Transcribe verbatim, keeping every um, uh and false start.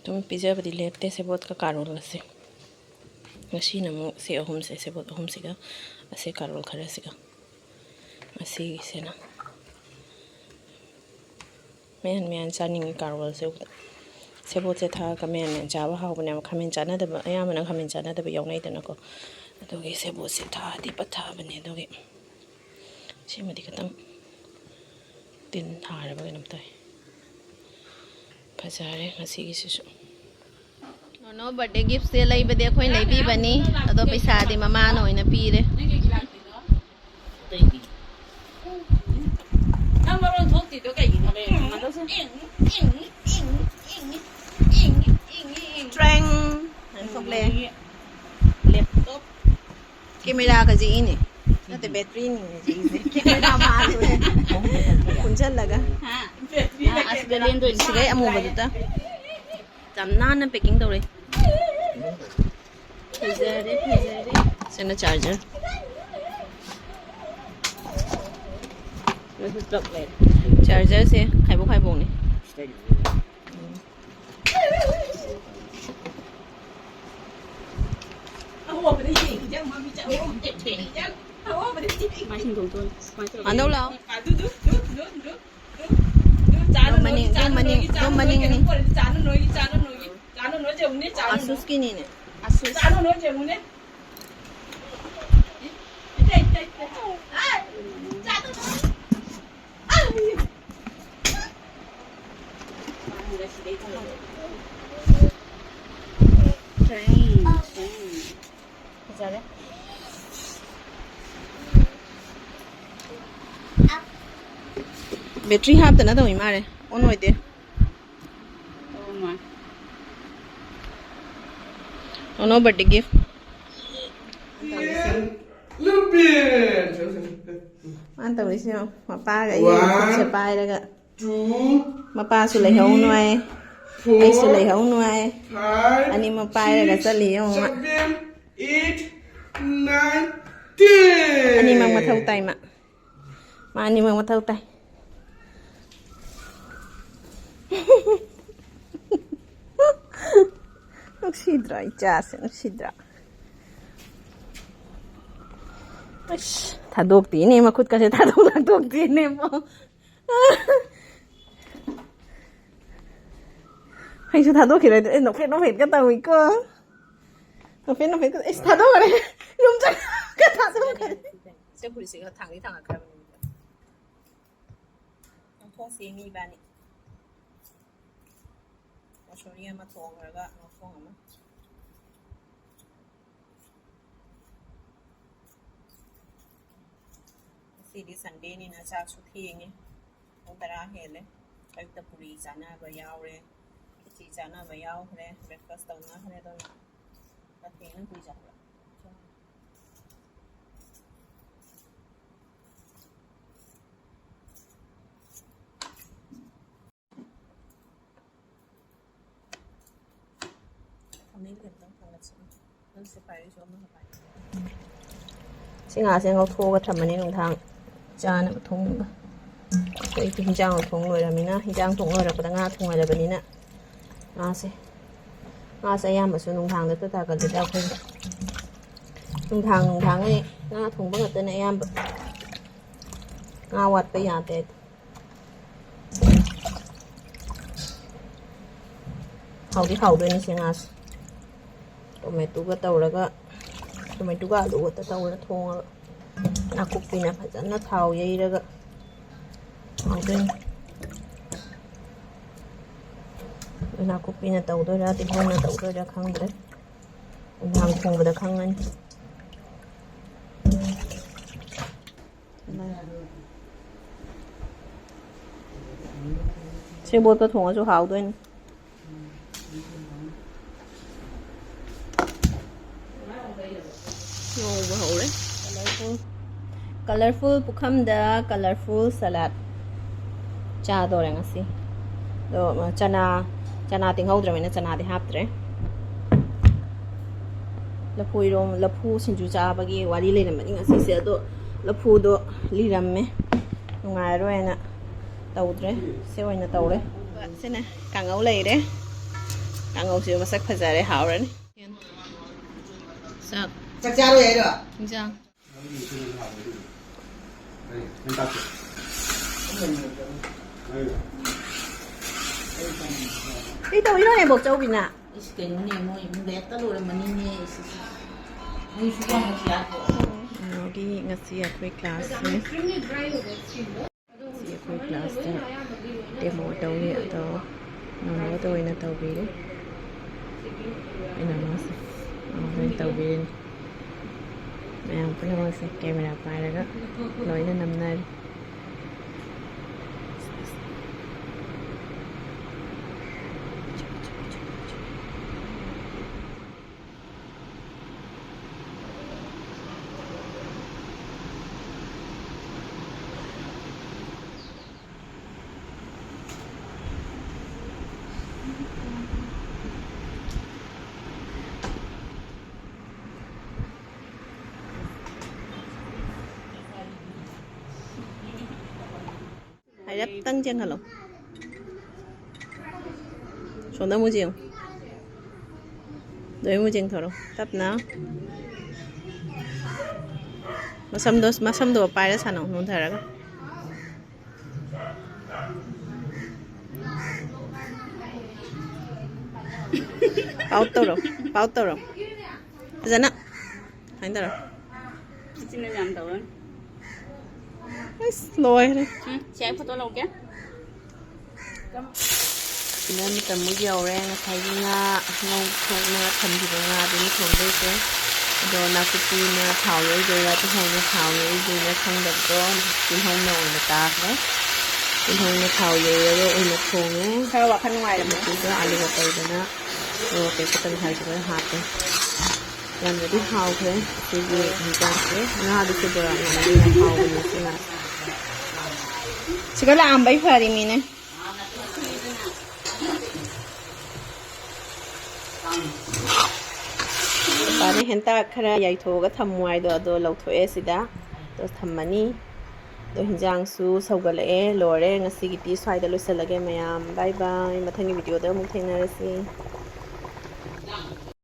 ꯑꯗꯨꯝ ꯄꯤꯖꯕꯗꯤ ꯂꯦꯞꯇꯦ ꯁꯦꯕꯣꯠꯀ ꯀꯥꯔꯣꯜꯒꯁꯦ꯫ ꯉꯁꯤꯅ ꯑꯃꯨꯛ ꯁꯤ ꯑꯍꯨꯝꯁꯦ, ꯁꯦꯕꯣꯠ ꯑꯍꯨꯝꯁꯤꯒ ꯑꯁꯤ ꯀꯥꯔꯣꯜ ꯈꯔꯁꯤꯒ꯫ ꯉꯁꯤꯒꯤꯁꯤꯅ ꯃꯌꯥꯟ ꯃꯌꯥꯟ ꯆꯥꯅꯤꯡꯉꯤ ꯀꯥꯔꯣꯜꯁꯦ ꯎꯕꯗ꯫ ꯁꯦꯕꯣꯠꯁꯦ ꯊꯥꯛꯑꯒ ꯃꯌꯥꯟ ꯃꯌꯥꯟ ꯆꯥꯕ ꯍꯥꯎꯕꯅꯦꯕ꯫ ꯈꯥꯃꯦꯟ ꯆꯥꯅꯗꯕ, ꯑꯌꯥꯝꯕꯅ ꯈꯥꯃꯦꯟ ꯆꯥꯅꯗꯕ ꯌꯥꯎꯅꯩꯗꯅꯀꯣ꯫ ꯑꯗꯨꯒꯤ ꯁꯦꯕꯣꯠꯁꯦ ꯊꯥꯛꯑꯗꯤ ꯄꯠꯊꯕꯅꯦ꯫ ꯑꯗꯨꯒꯤ ꯁꯤꯃꯗꯤ ꯈꯤꯇꯪ ꯇꯤꯟ ꯊꯥꯔꯕ ꯀꯩꯅꯣꯝ ꯇꯧꯋꯤ꯫ ꯐꯖꯔꯦ ꯉꯁꯤꯒꯤꯁꯤꯁꯨ꯫ ꯅꯣꯅꯣ ꯕꯥꯔꯗꯦ ꯒꯤꯐꯁꯦ ꯂꯩꯕꯗꯤ ꯑꯩꯈꯣꯏ ꯂꯩꯕꯤꯕꯅꯤ, ꯑꯗꯣ ꯄꯩꯁꯥꯗꯤ ꯃꯃꯥꯅ ꯑꯣꯏꯅ ꯄꯤꯔꯦ꯫ ꯅꯪ ꯃꯔꯣꯟ ꯊꯣꯛꯇ꯭ꯔꯤꯗꯣ ꯀꯩꯒꯤꯅꯣ? ꯇ꯭ꯔꯦꯡ ꯍꯥꯏꯅ ꯊꯣꯛꯂꯛꯑꯦ꯫ ꯂꯦꯞꯇꯣꯞ꯫ ꯀꯦꯃꯦꯔꯥꯒꯁꯦ ꯏꯅꯦ꯫ ꯅꯠꯇꯦ, ꯕꯦꯇ꯭ꯔꯤꯅꯤꯅꯦ ꯁꯤꯒꯤꯁꯦ꯫ ꯀꯦꯃꯦꯔꯥ ꯃꯥꯜꯂꯨꯔꯦ꯫ ꯄꯨꯟꯁꯤꯜꯂꯒ꯫ ꯍꯥ? ꯑꯁ, ꯒꯂꯦꯟꯗꯣꯏꯅꯤ꯫ ꯁꯤꯗꯩ ꯑꯃꯨꯕꯗꯨꯗ꯫ ꯌꯥꯝ ꯅꯥꯟꯅ ꯄꯦꯀꯤꯡ ꯇꯧꯔꯦ꯫ ꯐꯖꯔꯦ, ꯐꯖꯔꯦ꯫ ꯁꯤꯅ ꯆꯥꯔꯖꯔ꯫ ꯆꯥꯔꯖꯔꯁꯦ ꯈꯥꯏꯕꯣꯛ ꯈꯥꯏꯕꯣꯛꯅꯤ꯫ ꯃꯥꯟꯗꯧ ꯂꯥꯛꯑꯣ꯫ ꯗꯣ ꯃꯅꯤꯡ, ꯗꯣ ꯃꯅꯤꯡ, ꯗꯣ ꯃꯅꯤꯡꯅꯤ꯫ ꯑꯁꯨꯁꯀꯤꯅꯤꯅꯦ꯫ ꯑꯁꯨꯁ꯫ ꯐꯖꯔꯦ꯫ ꯕꯦꯇ꯭ꯔꯤ ꯍꯥꯞꯇꯅ ꯇꯧꯏ ꯃꯥꯜꯂꯦ, ꯑꯣꯟ ꯑꯣꯏꯗꯦ꯫ ꯅꯣꯅꯣ ꯕꯥꯔꯗꯦ ꯒꯤꯐ꯫ ꯃꯥꯅ ꯇꯧꯔꯤꯁꯦ ꯌꯦꯡꯉꯣ, ꯃꯄꯥꯒ ꯑꯩꯒꯤ ꯈꯨꯠꯁꯦ ꯄꯥꯏꯔꯒ꯫ ꯃꯄꯥꯁꯨ ꯂꯩꯍꯧ ꯅꯨꯡꯉꯥꯏ, ꯑꯩꯁꯨ ꯂꯩꯍꯧ ꯅꯨꯡꯉꯥꯏ꯫ ꯑꯅꯤꯃꯛ ꯄꯥꯏꯔꯒ ꯆꯠꯂꯤ ꯌꯦꯡꯉꯣ ꯃꯥ꯫ ꯑꯅꯤꯃꯛ ꯃꯊꯧ ꯇꯥꯏ ꯃꯥ꯫ ꯃꯥ ꯑꯅꯤꯃꯛ ꯃꯊꯧ ꯇꯥꯏ꯫ ꯅꯨꯡꯁꯤꯗ꯭ꯔꯣ ꯏꯆꯥꯁꯦ? ꯅꯨꯡꯁꯤꯗ꯭ꯔꯥ? ꯑꯁ, ꯊꯥꯗꯣꯛꯇꯦꯅꯦ, ꯃꯈꯨꯠꯀꯁꯦ ꯊꯥꯗꯣꯛ ꯂꯥꯛꯊꯣꯛꯇꯦꯅꯦ, ꯄꯣ꯫ ꯑꯩꯁꯨ ꯊꯥꯗꯣꯛꯈꯤꯔꯣꯏꯗ꯭ꯔꯦ꯫ ꯑꯦ, ꯅꯣꯛꯐꯦꯠ ꯅꯣꯛꯐꯦꯠꯀ ꯇꯧꯏꯀꯣ꯫ ꯅꯣꯛꯐꯦꯠ ꯅꯣꯛꯐꯦꯠꯀ, ꯑꯩꯁ, ꯊꯥꯗꯣꯛꯈ꯭ꯔꯦ꯫ ꯌꯨꯝ ꯆꯠꯈ꯭ꯔꯒ ꯊꯥꯗꯣꯛꯈ꯭ꯔꯦ꯫ ꯆꯦ ꯐꯨꯔꯤꯠꯁꯤꯒ ꯊꯥꯡꯗꯤ ꯊꯥꯡꯉꯛꯈ꯭ꯔꯕꯅꯦ꯫ ꯂꯧꯊꯣꯛꯁꯤ ꯃꯤ ꯏꯕꯥꯅꯤ꯫ ꯃꯁꯣꯔꯤ ꯑꯃ ꯊꯣꯡꯈ꯭ꯔꯒ ꯉꯧꯊꯣꯡ ꯑꯃ꯫ ꯉꯁꯤꯗꯤ ꯁꯟꯗꯦꯅꯤꯅ ꯆꯥꯛꯁꯨ ꯊꯦꯡꯉꯦ꯫ ꯄꯨꯡ ꯇꯔꯥ ꯍꯦꯜꯂꯦ꯫ ꯑꯌꯨꯛꯇ ꯄꯨꯔꯤ ꯆꯥꯅꯕ ꯌꯥꯎꯔꯦ, ꯈꯦꯆꯤ ꯆꯥꯅꯕ ꯌꯥꯎꯈ꯭ꯔꯦ, ꯕ꯭ꯔꯦꯛꯐꯥꯁ ꯇꯧꯅꯈ꯭ꯔꯦ꯫ ꯑꯗꯨꯅ ꯈꯔ ꯊꯦꯡꯅ ꯀꯨꯏꯖꯈ꯭ꯔꯦ꯫ ꯁꯤ ꯉꯥꯁꯦ ꯉꯧꯊꯣꯛꯑꯒ ꯊꯝꯃꯅꯤ ꯅꯨꯡꯗꯥꯡ ꯆꯥꯅꯕ ꯊꯣꯡꯅꯕ꯫ ꯑꯩꯈꯣꯏꯗꯤ ꯍꯤꯟꯖꯥꯡ ꯊꯣꯡ ꯂꯣꯏꯔꯕꯅꯤꯅ, ꯍꯤꯟꯖꯥꯡ ꯊꯣꯡ ꯂꯣꯏꯔꯛꯄꯗ ꯉꯥ ꯊꯣꯡꯅꯔꯕꯅꯤꯅ, ꯉꯥꯁꯦ, ꯉꯥꯁꯦ ꯑꯌꯥꯝꯕꯁꯨ ꯅꯨꯡꯗꯥꯡꯗ ꯇꯥꯒꯜꯂꯤꯗ ꯑꯩꯈꯣꯏꯗꯤ꯫ ꯅꯨꯡꯗꯥꯡ, ꯅꯨꯡꯗꯥꯡ ꯑꯩ ꯉꯥ ꯊꯣꯡꯕ ꯉꯥꯛꯇꯅꯦ ꯑꯌꯥꯝꯕ꯫ ꯉꯥ ꯋꯥꯠꯄ ꯌꯥꯗꯦ꯫ ꯍꯥꯎꯗꯤ ꯍꯥꯎꯗꯣꯏꯅꯤ ꯁꯤ ꯉꯥꯁꯦ꯫ ꯇꯣꯃꯦꯇꯣꯒ ꯇꯧꯔꯒ, ꯇꯣꯃꯦꯇꯣꯒ ꯑꯂꯨꯒ ꯇꯧꯔꯒ ꯊꯣꯡꯉꯒ, ꯅꯥꯀꯨꯞꯄꯤꯅ ꯐꯖꯅ ꯊꯥꯎ ꯌꯩꯔꯒ ꯍꯥꯎꯗꯣꯏꯅꯤ꯫ ꯅꯥꯀꯨꯞꯄꯤꯅ ꯇꯧꯗꯣꯏꯔꯥ, ꯇꯤꯜꯍꯧꯅ ꯇꯧꯗꯣꯏꯔꯥ ꯈꯪꯗ꯭ꯔꯦ꯫ ꯅꯨꯡꯗꯥꯡ ꯊꯣꯡꯕꯗ ꯈꯪꯉꯅꯤ꯫ ꯁꯦꯕꯣꯠꯀ ꯊꯣꯡꯉꯁꯨ ꯍꯥꯎꯗꯣꯏꯅꯤ꯫ ꯉꯧꯕ ꯍꯧꯔꯦ꯫ Colourful, colourful ꯄꯨꯈꯝꯗ colourful salad ꯆꯥꯗꯧꯔꯦ ꯉꯁꯤ꯫ ꯑꯗꯣ, ꯆꯅꯥ, ꯆꯅꯥ ꯇꯤꯡꯍꯧꯗ꯭ꯔꯕꯅꯤꯅ ꯆꯅꯥꯗꯤ ꯍꯥꯞꯇ꯭ꯔꯦ꯫ ꯂꯐꯨ ꯏꯔꯣꯝ-, ꯂꯐꯨ ꯁꯤꯡꯖꯨ ꯆꯥꯕꯒꯤ ꯋꯥꯔꯤ ꯂꯩꯔꯝꯕꯅꯤ ꯉꯁꯤꯁꯦ, ꯑꯗꯣ ꯂꯐꯨꯗꯣ ꯂꯤꯔꯝꯃꯦ, ꯅꯨꯡꯉꯥꯏꯔꯔꯣꯏꯅ ꯇꯧꯗ꯭ꯔꯦ꯫ ꯁꯤ ꯑꯣꯏꯅ ꯇꯧꯔꯦ꯫ ꯁꯤꯅ ꯀꯥꯡꯉꯧ ꯂꯩꯔꯦ꯫ ꯀꯥꯡꯉꯧꯁꯤꯁꯨ ꯃꯁꯛ ꯐꯖꯔꯦ, ꯍꯥꯎꯔꯅꯤ꯫ ꯆꯥꯛ꯫ ꯆꯥꯛ ꯆꯥꯔꯣꯏ ꯍꯥꯏꯔꯣ? ꯏꯟꯖꯥꯡ꯫ ꯀꯩ ꯇꯧꯔꯤꯅꯣ, ꯅꯦꯕꯣꯛ ꯆꯧꯕꯤꯅ? ꯏꯁ, ꯀꯩꯅꯣꯅꯦ, ꯃꯣꯏ ꯂꯦꯠꯇ ꯂꯣꯏꯔꯝꯃꯅꯤꯅꯦ꯫ ꯏꯁ, ꯏꯁ, ꯏꯁ꯫ ꯃꯣꯏꯁꯨ ꯌꯥꯝ ꯅꯨꯡꯁꯤ ꯌꯥꯗ꯭ꯔꯣ? ꯀꯩꯅꯣꯒꯤ ꯉꯁꯤ ꯑꯩꯈꯣꯏ ꯀ꯭ꯂꯥꯁꯁꯦ꯫ ꯁꯤ ꯑꯩꯈꯣꯏ ꯀ꯭ꯂꯥꯁꯇ ꯗꯦꯃꯣ ꯇꯧꯔꯤ, ꯑꯗꯣ ꯅꯣꯅꯣꯗ ꯑꯣꯏꯅ ꯇꯧꯕꯤꯔꯦ꯫ ꯑꯩꯅ ꯃꯥꯁꯦ ꯑꯣꯏꯅ ꯇꯧꯕꯤꯔꯤꯅꯤ꯫ ꯃꯌꯥꯝ ꯄꯨꯝꯅꯃꯛꯁꯦ ꯀꯦꯃꯦꯔꯥ ꯄꯥꯏꯔꯒ ꯂꯣꯏꯅ ꯅꯝꯅꯔꯤ꯫ ꯍꯥꯏꯔꯞꯇꯪ ꯆꯦꯟꯍꯜꯂꯣ꯫ ꯁꯣꯝꯗ ꯑꯃꯨꯛ ꯌꯦꯡꯉꯨ꯫ ꯑꯗꯩ ꯑꯃꯨꯛ ꯆꯦꯡꯊꯣꯔꯛꯑꯣ꯫ ꯇꯞꯅ꯫ ꯃꯁꯝꯗꯣ, ꯃꯁꯝꯗꯣ ꯄꯥꯏꯔ ꯁꯥꯟꯅꯧ, ꯅꯣꯟꯊꯔꯒ꯫ ꯄꯥꯎ ꯇꯧꯔꯣ, ꯄꯥꯎ ꯇꯧꯔꯣ꯫ ꯐꯖꯅ꯫ ꯁꯨꯃꯥꯏꯅ ꯇꯧꯔꯣ꯫ ꯏꯆꯤꯟꯅ ꯌꯥꯝ ꯇꯧꯔꯅꯤ꯫ ꯑꯁ, ꯂꯣꯏꯔꯦ꯫ ꯎꯝ, ꯁꯤ ꯑꯩ ꯐꯣꯇꯣ ꯂꯧꯒꯦ꯫ ꯁꯤꯅ ꯃꯇꯝ ꯑꯃꯨꯛ ꯌꯧꯔꯦ꯫ ꯉꯁꯥꯏꯒꯤ ꯉꯥ, ꯉꯧ ꯊꯣꯛꯅ ꯊꯝꯈꯤꯕ ꯉꯥꯗꯨꯅꯤ ꯊꯣꯡꯗꯣꯏꯁꯦ꯫ ꯑꯗꯣ ꯅꯥꯀꯨꯞꯄꯤꯅ ꯊꯥꯎ ꯌꯩꯗꯣꯏꯔꯥ, ꯇꯤꯜꯍꯧꯅ ꯊꯥꯎ ꯌꯩꯗꯣꯏꯔꯥ ꯈꯪꯗꯕꯗꯣ ꯇꯤꯜꯍꯧꯅ ꯑꯣꯏꯅ ꯇꯥꯈ꯭ꯔꯦ꯫ ꯇꯤꯜꯍꯧꯅ ꯊꯥꯎ ꯌꯩꯔꯒ ꯑꯣꯏꯅ ꯊꯣꯡꯉꯦ꯫ ꯈꯔ ꯋꯥꯈꯜ ꯅꯨꯡꯉꯥꯏꯔꯝꯃꯅꯤ꯫ ꯑꯗꯨꯒ ꯑꯂꯨꯒ ꯇꯧꯗꯅ ꯃꯣꯔꯣꯛ ꯑꯇꯦꯛꯄ ꯇꯪꯈꯥꯏꯁꯤꯒ ꯍꯥꯞꯄꯦ꯫ ꯌꯥꯝꯅꯗꯤ ꯍꯥꯎꯈ꯭ꯔꯦ ꯁꯤꯒꯤ ꯍꯤꯟꯖꯥꯡꯁꯦ꯫ ꯉꯥꯗꯨꯁꯨ ꯕꯣꯔꯥ ꯉꯥꯅ ꯍꯦꯟꯅ ꯍꯥꯎꯕꯅꯦ ꯁꯤ ꯉꯥꯁꯦ꯫ ꯁꯤꯗ ꯂꯥꯛꯑꯝꯕꯩ ꯐꯔꯤꯃꯤꯅꯦ꯫ ꯄꯥꯅ ꯍꯦꯟꯇꯥꯛ ꯈꯔ ꯌꯥꯏꯊꯣꯛꯑꯒ ꯊꯝꯃꯨ ꯍꯥꯏꯗꯣ, ꯑꯗꯣ ꯂꯧꯊꯣꯛꯑꯦ ꯁꯤꯗ꯫ ꯑꯗꯣ ꯊꯝꯃꯅꯤ꯫ ꯑꯗꯣ ꯍꯤꯟꯖꯥꯡꯁꯨ ꯁꯧꯒꯠꯂꯛꯑꯦ, ꯂꯣꯏꯔꯦ꯫ ꯉꯁꯤꯒꯤꯗꯤ ꯁ꯭ꯋꯥꯏꯗ ꯂꯣꯏꯁꯤꯜꯂꯒꯦ ꯃꯌꯥꯝ꯫ ꯕꯥꯏ ꯕꯥꯏ, ꯃꯊꯪꯒꯤ ꯚꯤꯗꯤꯑꯣꯗ ꯑꯃꯨꯛ ꯊꯦꯡꯅꯔꯁꯤ꯫